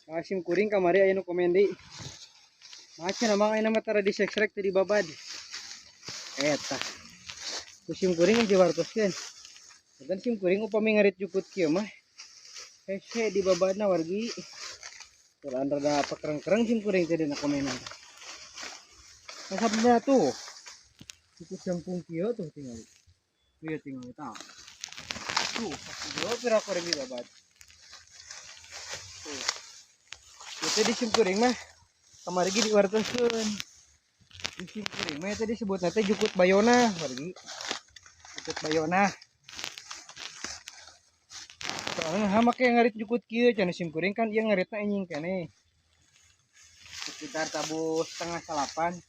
Nah, sim kuring kamari aya nu komen deui. Maca namang aya mah tara diseksrek teu dibabad. Eta. Ku sim kuring geus diwartoskeun. Dan sim kuring upami ngarit jukut kieu mah hese dibabadna, wargi. Soalan rada pakereng-kereng sim kuring teh dina komenan. Masa tuh. Jukut jangkung kieu tuh tinggal. Ieu tinggal tah. Tuh, sakieu pira kuring dibabad. Tuh. Itu di sim kuring mah kamari ge diwartoskeun. Di sim kuring mah eta disebutna teh jukut bayona, wargi. Jukut bayona. Soalnya ha make ngarit jukut kieu cenah sim kuring kan ieu ngaritna anjing keneh. Sekitar tabuh 7.30.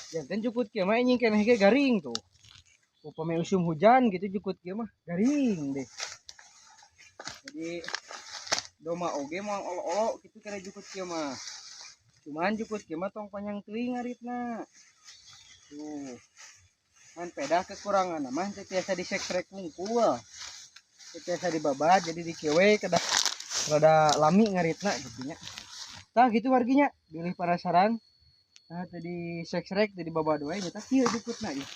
Janten jukut kieu mah anjing keneh ge garing tuh. Upami usum hujan gitu jukut kieu mah garing deh. Jadi domba oge moal olo-olo gitu kena jukut kieu mah. Cuman jukut kieu mah tong panjang teuing ngaritna. Tuh. Ngan pedah kekurangan mah teu tiasa disekrek wungkul. Teu tiasa dibabad, jadi di kieu we kedah rada lami ngaritna gitu nya. Tah gitu, warginya, bilih penasaran. Nah, tadi seksrek tadi babad wae nya, kieu jukutna ieu.